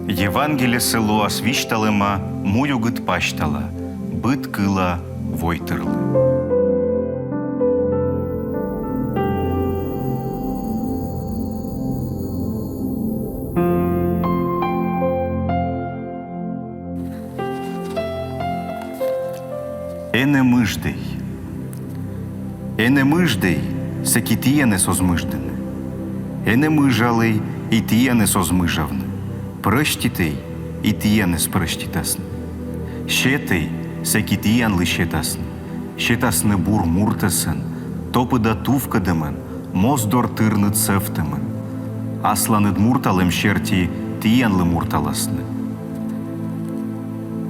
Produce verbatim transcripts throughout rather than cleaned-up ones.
Евангелесӧ лоас висьталӧма муюгыд пасьтала, быд кыла войтырлы. Энӧ мыждӧй. Энӧ мыждӧй, сэки тіянӧс оз мыждыны. Энӧ мыжалӧй, и тіянӧс оз мыжавны. Прӧститӧй, и тіянӧс прӧститасны. Сетӧй, сэки тіянлы сетасны. Сетасны бур муртӧсӧн, топыда тувкӧдӧмӧн, моздор тырныд сӧвтӧмӧн. Асланыд мурталӧм серти тіянлы мурталасны.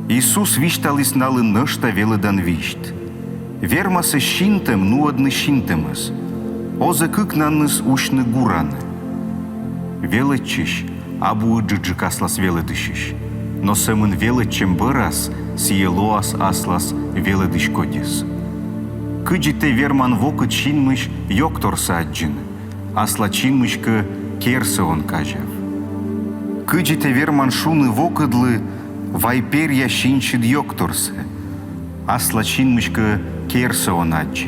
Иисус висьталіс налы нӧшта велӧдан висьт. Вермасӧ синтӧм нуӧдны синтӧмӧс. Оз-ӧ кыкнанныс усьны гуранӧ? Велӧдчысь абу ыджыдджык аслас велӧдысьысь, но сӧмын велӧдчӧм бӧрас сійӧ лоас аслас велӧдысь кодьыс. Кыдзи тэ верман вокыд синмысь ёгторсӧ аддзыны, аслад синмысь кӧ керсӧ он казяв? Кыдзи тэ верман шуны вокыдлы: «Вай перъя синсьыд ёгторсӧ», аслад синмысь кӧ керсӧ он аддзы?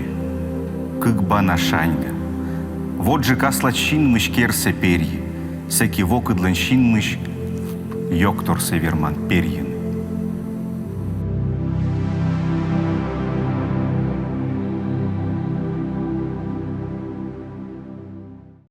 Кык бана шаньга. Водзджык аслад синмысь керсӧ перйы, сэки вокыдлӧн синмысь ёгторсӧ верман перйыны.